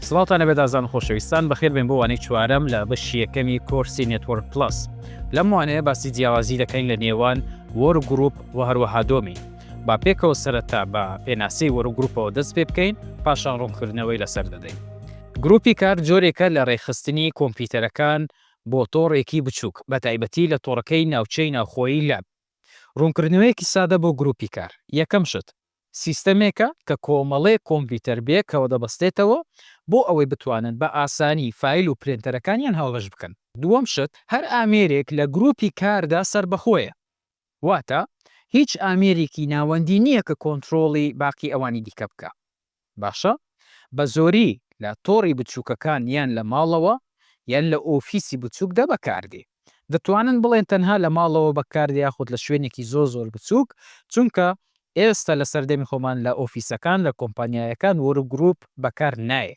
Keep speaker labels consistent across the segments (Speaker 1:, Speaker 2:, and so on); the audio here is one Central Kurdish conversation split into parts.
Speaker 1: سڵاوتان لەبێت ئازان و خۆشەویستان بەخێر بێن بۆ وانەی چوارەم لە بەشی یەکەمی کۆرسی Network Plus لەم وانەیە باسی جیاوازی دەکەین لە نێوان workgroup و هەروەها domain با پێکەوە سەرەتا بە پێناسەی workgroup ەوە دەست پێ بکەین پاشان ڕوونکردنەوەی لەسەر دەدەین. گروپی کار جۆرێکە لە ڕێکخستنی کۆمپیوتەرەکان بۆ تۆڕێکی بچووک، بەتایبەتی لە تۆڕەکەی ناوچەی ناوخۆیی lab. ڕوونکردنەوەیەکی سادە بۆ گروپی کار. یەکەم شت، سیستەمێکە کە کۆمەڵێک کۆمپیوتەر بەیەکەوە دەبەستێتەوە بۆ ئەوەی بتوانن بە ئاسانی فایل و پرێنتەرەکانیان هاوبەش بکەن. دووەم شت، هەر ئامێرێک لە گروپی کاردا سەربەخۆیە، واتە هیچ ئامێرێکی ناوەندی نییە کە کۆنترۆڵی باقی ئەوانی دیکە بکا. باشە بە زۆری لە تۆڕی بچووکەکان یان لە ماڵەوە یان لە ئۆفیسی بچووکدا بەکاردێ. دەتوانن بڵێن تەنها لە ماڵەوە بەکاردێ یاخود لە شوێنێکی زۆر زۆر بچووک چونکە ئێستا لە سەردەمی خۆمان لە ئۆفیسەکان لە کۆمپانیایەکان workgroup بەکار نایێ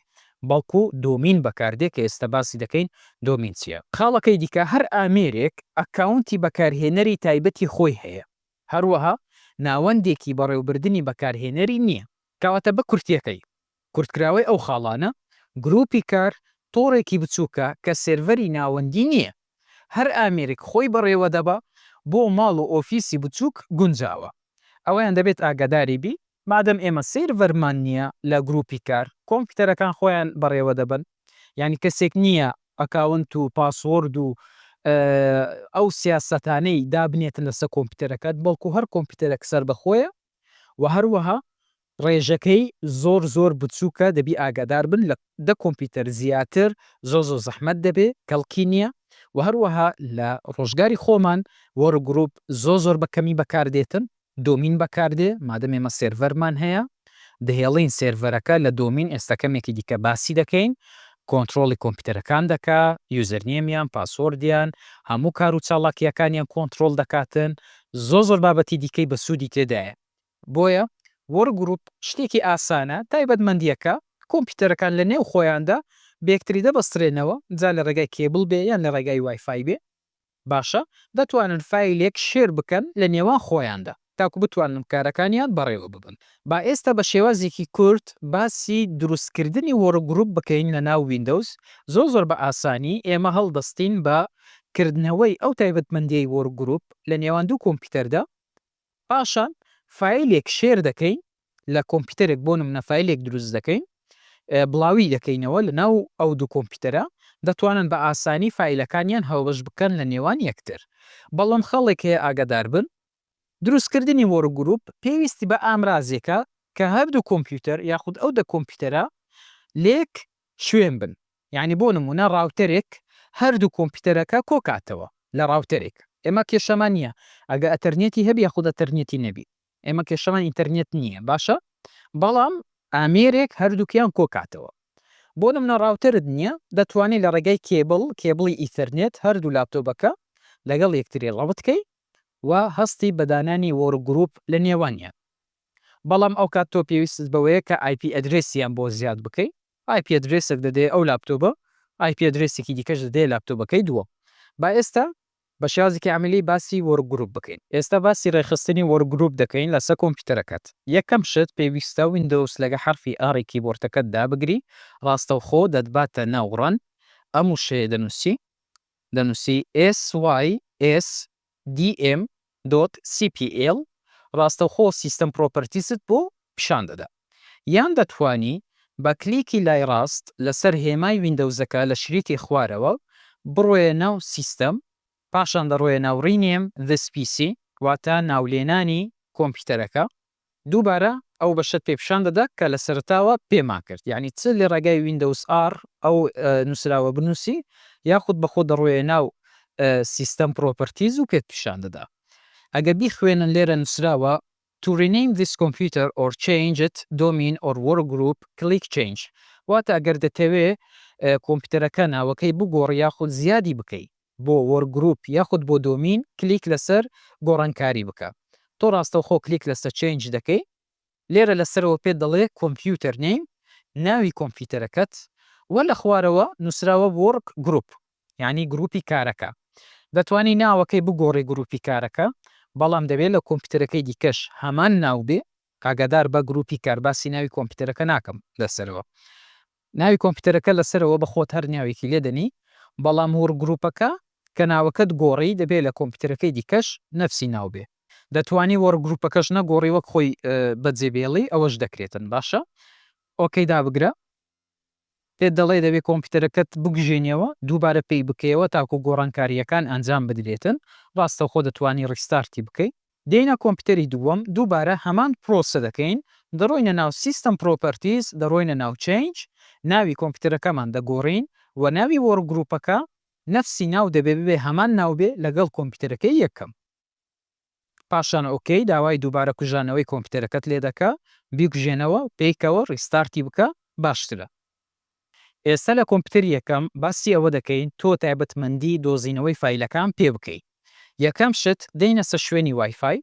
Speaker 1: بەڵکو domain بەکاردێ کە ئێستا باسی دەکەین domain چیە. خاڵەکەی دیکە هەر ئامێرێک account ی بەکارهێنەری تایبەتی خۆی هەیە هەروەها ناوەندێکی بەڕێوبردنی بەکارهێنەری نیە. کەواتە بە کورتیەکەی، کورتکراوەی ئەو خاڵانە، گروپی کار تۆڕێکی بچووکە کە سێرڤەری ناوەندی نییە. هەر ئامێرێک خۆی بەڕێوەدەبا، بۆ ماڵ و ئۆفیسی بچووک گونجاوە. ئەوەیان دەبێت ئاگاداری بی، مادەم ئێمە سێرڤەرمان نییە لە گروپی کار، کۆمپیوتەرەکان خۆیان بەڕێوەدەبەن، یانی کەسێک نییە account و password و ئەو سیاسەتانەی دابنێتن لەسەر کۆمپیوتەرەکەت، بەڵکو هەر کۆمپیوتەرێک سەربەخۆیە و هەروەها ڕێژەکەی زۆر زۆر بچوکە دەبی ئاگادار بن لە دە کۆمپیوتەر زیاتر زۆر زۆر زەحمەت دەبێ کەڵکی نیە و هەروەها لە ڕۆژگاری خۆمان workgroup زۆر زۆر بە کەمی بەکار دێتن domain بەکار دێ مادەم ئێمە سێرڤەرمان هەیە دەهێڵین سێرڤەرەکە لە domain ئێستا کەمێکی دیکە باسی دەکەین کۆنترۆڵی کۆمپیوتەرەکان دەکا username یان password یان هەموو کار و چاڵاکیەکانیان کۆنترۆڵ دەکاتن زۆر زۆر بابەتی دیکەی بەسوودی تێدایە بۆیە workgroup شتێکی ئاسانە تایبەتمەندیەکە کۆمپیوتەرەکان لە نێو خۆیاندا بەیەکتری دەبەسترێنەوە جا لە ڕێگای کێبڵ بێ یان لە ڕێگای WiFi بێ باشە دەتوانن فایلێک share بکەن لە نێوان خۆیاندا تاکو بتوانن کارەکانیان بەڕێوە ببەن. با ئێستا بە شێوازێکی کورت باسی دروستکردنی workgroup بکەین لە ناو Windows، زۆر زۆر بە ئاسانی ئێمە هەڵدەستین بە کردنەوەی ئەو تایبەتمەندیەی workgroup لە نێوان دوو کۆمپیوتەردا، پاشان فایلێک share دەکەین لە کۆمپیوتەرێک بۆ نمونە فایلێک دروست دەکەین بڵاوی دەکەینەوە لە ناو ئەو دوو کۆمپیوتەرە دەتوانن بە ئاسانی فایلەکانیان هاوبەش بکەن لە نێوان یەکتر بەڵام خەڵێک هەیە ئاگادار بن دروستکردنی workgroup پێویستی بە ئامرازێکە کە هەردوو کۆمپیوتەر یاخود ئەو دە کۆمپیوتەرە لێک شوێن بن یانی بۆ نمونە router ێک هەردوو کۆمپیوتەرەکە کۆکاتەوە لە router ێک ئێمە کێشەمان نییە ئەگە ئەتەرنێتی هەبی یاخود ئەتەرنێتی نەبی ئێمە کێشەمان ئینتەرنێت نییە باشە بەڵام ئامێرێک هەردووکیان کۆکاتەوە بۆ نمونە router ت نییە دەتوانێت لە ڕێگای cable cable ی Ethernet هەردوو لاپتۆپەکە لەگەڵ یەکتری ڕەبت کەی و هەستی بە دانانی workgroup لە نێوانیان بەڵام ئەوکات تۆ پێویستت بەوەیە کە IP address یان بۆ زیاد بکەی IP address ێک دەدەیە ئەو لاپتۆپە IP address ێکی دیکەش دەدەیە لاپتۆپەکەی دووەم با ئێستا بە شێوازێکی عەمەلی باسی workgroup بکەین. ئێستا باسی ڕێکخستنی workgroup دەکەین لەسەر کۆمپیوتەرەکەت. یەکەم شت پێویستە Windows لەگە حەرفی R ی کیبۆردەکەت دابگری، ڕاستەوخۆ دەتباتە ناو Run، ئەم وشەیە دەنووسی، دەنووسی SYSDM dot CPL، ڕاستەوخۆ System Properties ت بۆ پیشان دەدا. یان دەتوانی بە کلیکی لای ڕاست لەسەر هێمای Windows ەکە لە شریتی خوارەوە بڕۆیە ناو System، پاشان دەڕۆیە ناو Rename this PC واتە ناولێنانی کۆمپیوتەرەکە، دووبارە ئەو بەشەت پێ پیشان دەدا کە لە سەرەتاوە پێمان کرد، یانی چ لە ڕێگای Windows R ئەو نووسراوە بنووسی یاخود بە خۆت دەڕۆیە ناو System Properties و پێت پیشان دەدا. ئەگەر بیخوێنن لێرە نووسراوە To rename this computer or change it domain or workgroup click change واتە ئەگەر دەتەوێ کۆمپیوتەرەکە ناوەکەی بگۆڕی یاخود زیادی بکەی بۆ workgroup یاخود بۆ domain کلیک لەسەر گۆڕانکاری بکە تۆ ڕاستەوخۆ کلیک لەسەر change دەکەی لێرە لەسەرەوە پێت دەڵێ computer name ناوی کۆمپیوتەرەکەت وە لە خوارەوە نوسراوە workgroup یانی گروپی کارەکە دەتوانی ناوەکەی بگۆڕی گروپی کارەکە بەڵام دەبێت لە کۆمپیوتەرەکەی دیکەش هەمان ناو بێ ئاگادار بە گروپی کار باسی ناوی کۆمپیوتەرەکە ناکەم لەسەرەوە. ناوی کۆمپیوتەرەکە لەسەرەوە بە خۆت هەر ناوێکی لێ دەنێی، بەڵام workgroup ەکە کە ناوەکەت گۆڕی دەبێ لە کۆمپیوتەرەکەی دیکەش نەفسی ناو بێ. دەتوانی workgroup ەکەش نەگۆڕی وەک خۆی بەجێ بێڵی ئەوەش دەکرێتن باشە okay دابگرە. پێت دەڵێ دەبێ کۆمپیوتەرەکەت بکوژێنیەوە دووبارە پێی بکەیەوە تاکو گۆڕانکارییەکان ئەنجام بدرێتن، ڕاستەوخۆ دەتوانی restart ی بکەی. دێینە کۆمپیوتەری دووەم دووبارە هەمان پرۆسە دەکەین، دەڕۆینە ناو System Properties، دەڕۆینە ناو Change، ناوی کۆمپیوتەرەکەمان دەگۆڕین و ناوی workgroup ەکە نەفسی ناو دەبێ ببێ هەمان ناو بێ لەگەڵ کۆمپیوتەرەکەی یەکەم. پاشان okay داوای دووبارە کوژانەوەی کۆمپیوتەرەکەت لێ دەکا، بیکوژێنەوە پێیکەوە restart ی بکە باشترە. ئێستا لە کۆمپیوتەری یەکەم باسی ئەوە دەکەین تۆ تایبەتمەندی دۆزینەوەی فایلەکان پێ بکەی. یەکەم شت دێینە سەر شوێنی WiFi،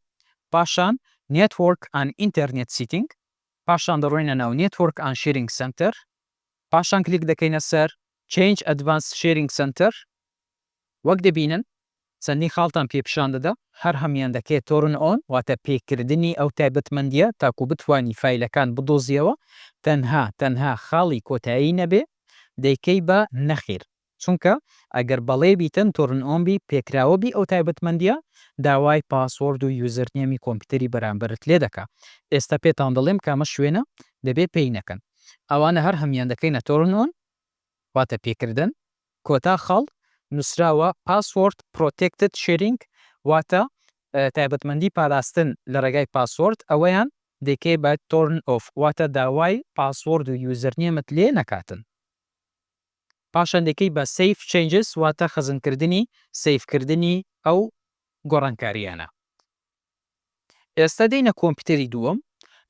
Speaker 1: پاشان Network and Internet Setting، پاشان دەڕۆینە ناو Network and Sharing Center، پاشان کلیک دەکەینە سەر Change Advanced Sharing Center، وەک دەبینن چەندین خاڵتان پێ پیشان دەدا، هەر هەموویان دەکەیە Turn On واتە پێکردنی ئەو تایبەتمەندیە تاکو بتوانی فایلەکان بدۆزیەوە، تەنها تەنها خاڵی کۆتایی نەبێ دەیکەی بە نەخیر، چونکە ئەگەر بەڵێ بیتن Turn On بی پێکراوە بی ئەو تایبەتمەندیە داوای password و username ی کۆمپیوتەری بەرامبەرت لێ دەکا، ئێستا پێتان دەڵێم کامە شوێنە دەبێ پێی نەکەن ئەوانە هەر هەموویان دەکەینە Turn On واتە پێکردن. کۆتا خاڵ نوسراوە Password Protected Sharing واتە تایبەتمەندی پاراستن لە ڕێگای password ئەوەیان دەیکەی بە Turn Off واتە داوای password و username ت لێ نەکاتن. پاشان دەیکەی بە Save Changes واتە خەزنکردنی save کردنی ئەو گۆڕانکارییانە. ئێستا دێینە کۆمپیوتەری دووەم،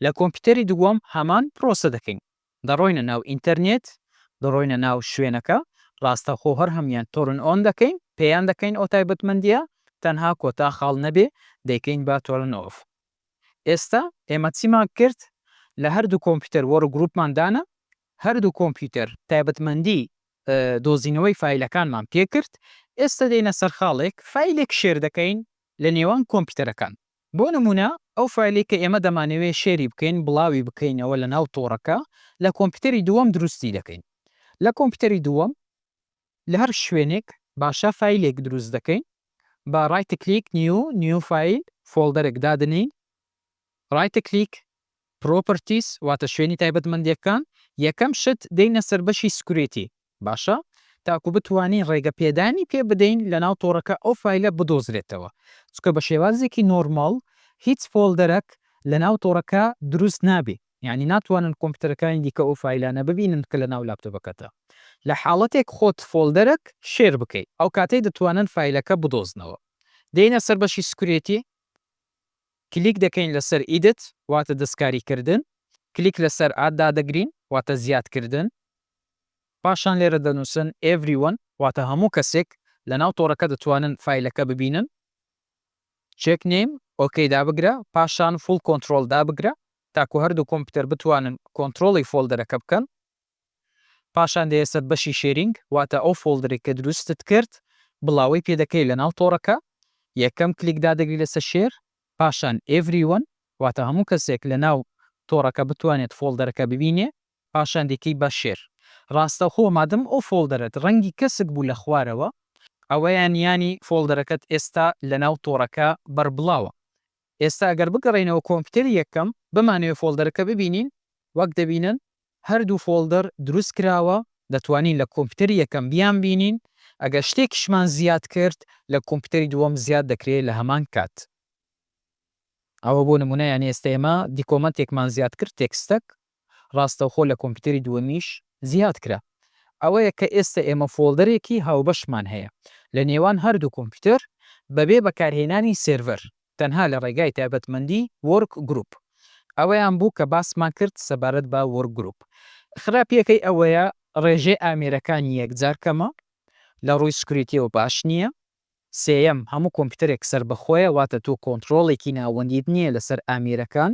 Speaker 1: لە کۆمپیوتەری دووەم هەمان پرۆسە دەکەین، دەڕۆینە ناو ئینتەرنێت، دەڕۆینە ناو شوێنەکە، ڕاستەوخۆ هەر هەموویان Turn On دەکەین، پێیان دەکەین ئەو تایبەتمەندییە، تەنها کۆتا خاڵ نەبێ دەیکەین بە Turn Off. ئێستا ئێمە چیمان کرد، لە هەردوو کۆمپیوتەر workgroup مان دانا، هەردوو کۆمپیوتەر تایبەتمەندی دۆزینەوەی فایلەکانمان پێکرد، ئێستا دێینە سەر خاڵێک فایلێک share دەکەین لە نێوان کۆمپیوتەرەکان. بۆ نموونە ئەو فایلەی کە ئێمە دەمانەوێ share ی بکەین، بڵاوی بکەینەوە لە ناو تۆڕەکە، لە کۆمپیوتەری دووەم دروستی دەکەین. لە کۆمپیوتەری دووەم لە هەر شوێنێک باشە فایلێک دروست دەکەین، بە right click New، New File، folder ێک دادەنێین، right click Properties واتە شوێنی تایبەتمەندیەکان، یەکەم شت دێینە سەر بەشی Security باشە تاکو بتوانین ڕێگە پێدانی پێ بدەین لەناو تۆڕەکە ئەو فایلە بدۆزرێتەوە چونکە بە شێوازێکی normal هیچ folder ەک لەناو تۆڕەکە دروست نابێ یانی ناتوانن کۆمپیوتەرەکانی دیکە ئەو فایلانە ببینن کە لەناو لاپتۆپەکەتە لە حاڵەتێک خۆت folder ەک share بکەی ئەو کاتەی دەتوانن فایلەکە بدۆزنەوە دێینە سەر بەشی Security کلیک دەکەین لەسەر Edit واتە دەستکاری کردن، کلیک لەسەر Add دادەگرین واتە زیاد کردن، پاشان لێرە دەنووسن Everyone واتە هەموو کەسێک لەناو تۆڕەکە دەتوانن فایلەکە ببینن، Check Name OK دابگرە، پاشان Full Control دابگرە تاکو هەردوو کۆمپیوتەر بتوانن کۆنترۆڵی folder ەکە بکەن. پاشان دێیە سەر بەشی Sharing واتە ئەو folder ەی کە دروستت کرد بڵاوەی پێ دەکەی لەناو تۆڕەکە، یەکەم کلیک دادەگری لەسەر Share پاشان Everyone واتە هەموو کەسێک لەناو تۆڕەکە بتوانێت folder ەکە ببینێ پاشان دەیکەی بە Share ڕاستەوخۆ مادەم ئەو folder ەت ڕەنگی کەسک بوو لە خوارەوە ئەوەیان یانی folder ەکەت ئێستا لەناو تۆڕەکە بەربڵاوە ئێستا ئەگەر بگەڕێینەوە کۆمپیوتەری یەکەم بمانەوێ folder ەکە ببینین وەک دەبینن هەردوو folder دروست کراوە دەتوانین لە کۆمپیوتەری یەکەم بیان بینین ئەگەر شتێکیشمان زیاد کرد لە کۆمپیوتەری دووەم زیاد دەکرێ لە هەمان کات. ئەوە بۆ نمونە یانی ئێستا ئێمە document ێکمان زیاد کرد text ەک ڕاستەوخۆ لە کۆمپیوتەری دووەمیش زیاد کرا. ئەوەیە کە ئێستا ئێمە folder ێکی هاوبەشمان هەیە لە نێوان هەردوو کۆمپیوتەر بەبێ بەکارهێنانی سێرڤەر تەنها لە ڕێگای تایبەتمەندی workgroup. ئەوەیان بوو کە باسمان کرد سەبارەت بە workgroup. خراپییەکەی ئەوەیە ڕێژەی ئامێرەکان یەکجار کەمە، لە ڕووی security یەوە باش نییە. سێیەم، هەموو کۆمپیوتەرێک سەربەخۆیە، واتە تۆ کۆنترۆڵێکی ناوەندیت نییە لەسەر ئامێرەکان.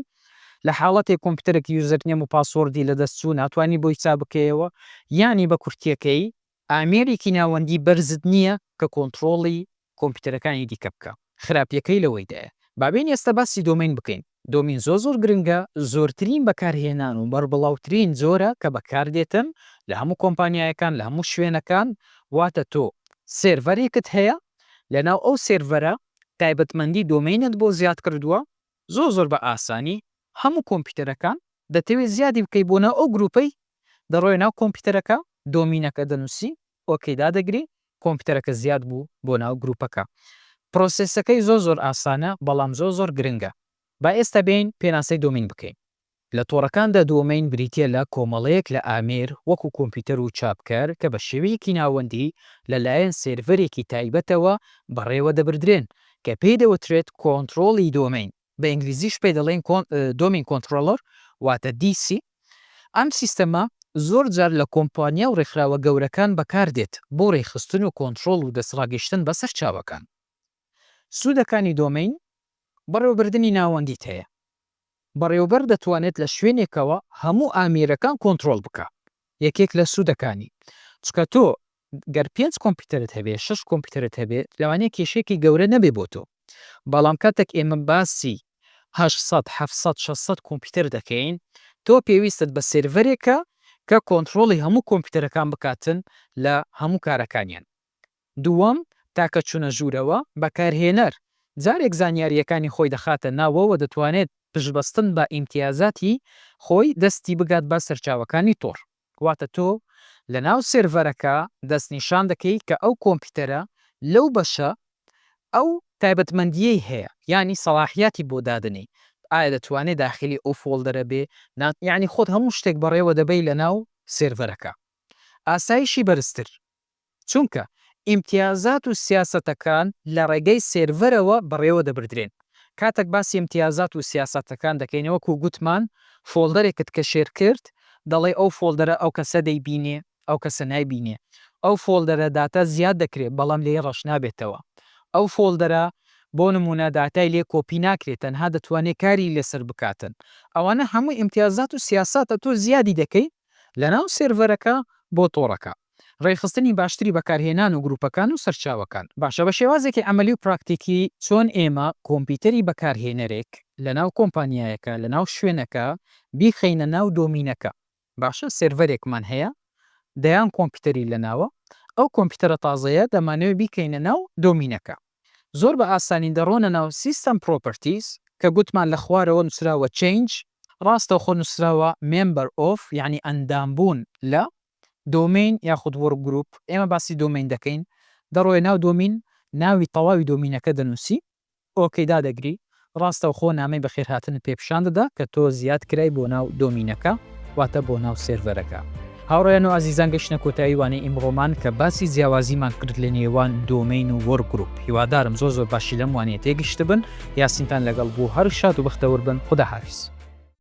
Speaker 1: لە حاڵەتێک کۆمپیوتەرێک username و password ی لەدەست چوو ناتوانی بۆی چاک بکەیەوە، یانی بە کورتییەکەی ئامێرێکی ناوەندی بەرزت نییە کە کۆنترۆڵی کۆمپیوتەرەکانی دیکە بکا. خراپییەکەی لەوەیدایە. با بێین ئێستا باسی domain بکەین. domain زۆر زۆر گرنگە، زۆرترین بەکارهێنان و بەربڵاوترین جۆرە کە بەکاردێتن لە هەموو کۆمپانیایەکان لە هەموو شوێنەکان، واتە تۆ سێرڤەرێکت هەیە لەناو ئەو سێرڤەرە تایبەتمەندی domain ت بۆ زیاد کردووە، زۆر زۆر بە ئاسانی هەموو کۆمپیوتەرەکان دەتەوێت زیادی بکەی بۆ ناو ئەو گروپەی دەڕۆیە ناو کۆمپیوتەرەکە domain ەکە دەنووسی OK دادەگری کۆمپیوتەرەکە زیاد بوو بۆ ناو گروپەکە. process ەکەی زۆر زۆر ئاسانە بەڵام زۆر زۆر گرنگە. با ئێستا بێین پێناسەی domain بکەین. لە تۆڕەکاندا domain بریتیە لە کۆمەڵەیەک لە ئامێر وەکو کۆمپیوتەر و چاپکەر کە بە شێوەیەکی ناوەندی لە لایەن سێرڤەرێکی تایبەتەوە بەڕێوە دەبردرێن کە پێی دەوترێت کۆنتڕۆڵی domain. بە ئینگلیزیش پێی دەڵێن domain controller واتە DC. ئەم سیستەمە زۆر جار لە کۆمپانیا و ڕێکخراوە گەورەکان بەکاردێت بۆ ڕێکخستن و کۆنتڕۆڵ و دەستڕاگەیشتن بە سەرچاوەکان. سوودەکانی domain، بەڕێوەبردنی ناوەندیت هەیە. بەڕێوەبەر دەتوانێت لە شوێنێکەوە هەموو ئامێرەکان کۆنتڕۆڵ بکا. یەکێک لە سوودەکانی، چونکە تۆ گەر پێنج کۆمپیوتەرت هەبێ شەش کۆمپیوتەرت هەبێ لەوانەیە کێشەیەکی گەورە نەبێ بۆ تۆ بەڵام کاتێک ئێمە باسی 800 700 600 کۆمپیوتەر دەکەین تۆ پێویستت بە سێرڤەرێکە کە کۆنتڕۆڵی هەموو کۆمپیوتەرەکان بکاتن لە هەموو کارەکانیان. دووەم، تاکە چونە ژوورەوە، بەکارهێنەر جارێک زانیارییەکانی خۆی دەخاتە ناوەوە دەتوانێت پشتبەستن بە ئیمتیازاتی خۆی دەستی بگات بە سەرچاوەکانی تۆڕ. واتە تۆ لەناو سێرڤەرەکە دەستنیشان دەکەی کە ئەو کۆمپیوتەرە لەو بەشە ئەو تایبەتمەندییەی هەیە یانی سەڵاحیاتی بۆ دادەنێی ئایا دەتوانێ داخیلی ئەو folder ە بێ نا یانی خۆت هەموو شتێک بەڕێوە دەبەی لەناو سێرڤەرەکە. ئاسایشی بەرزتر. چونکە ئیمتیازات و سیاسەتەکان لە ڕێگەی سێرڤەرەوە بەڕێوە دەبردرێن. کاتێک باسی ئیمتیازات و سیاسەتەکان دەکەین وەکو گوتمان folder ێکت کە share کرد دەڵێی ئەو folder ە ئەو کەسە دەیبینێ ئەو کەسە نایبینێ ئەو folder ە داتا زیاد دەکرێ بەڵام لێی ڕەش نابێتەوە ئەو folder ە بۆ نمونە داتای لێ کۆپی ناکرێ تەنها دەتوانێ کاری لەسەر بکاتن ئەوانە هەموو ئیمتیازات و سیاساتە تۆ زیادی دەکەی لەناو سێرڤەرەکە بۆ تۆڕەکە. ڕێکخستنی باشتری بەکارهێنان و گروپەکان و سەرچاوەکان. باشە بە شێوازێکی عەمەلی و پراکتیکی چۆن ئێمە کۆمپیوتەری بەکارهێنەرێک لەناو کۆمپانیایەکە لەناو شوێنەکە بیخەینە ناو domain ەکە؟ باشە سێرڤەرێکمان هەیە دەیان کۆمپیوتەری لەناوە ئەو کۆمپیوتەرە تازەیە دەمانەوێت بیکەینە ناو domain ەکە زۆر بە ئاسانی دەڕۆنە ناو System Properties کە گوتمان لە خوارەوە نوسراوە Change ڕاستەوخۆ نوسراوە Member of یانی ئەندام بوون لە domain یاخود Workgroup ئێمە باسی domain دەکەین دەڕۆیە ناو domain ناوی تەواوی domain ەکە دەنوسی OK دادەگری ڕاستەوخۆ نامەی بەخێرهاتنت پێ پیشان دەدا کە تۆ زیاد کرای بۆ ناو domain ەکە واتە بۆ ناو سێرڤەرەکە. هاوڕێیان و ئازیزان گەشتنە کۆتایی وانەی ئیمڕۆمان کە باسی جیاوازیمان کرد لە نێوان domain و workgroup هیوادارم زۆر زۆر باشی لەم وانەیە تێگەشتبن یاسینتان لەگەڵ بوو هەر شاد و بەختەوەر بن خودا حافیز.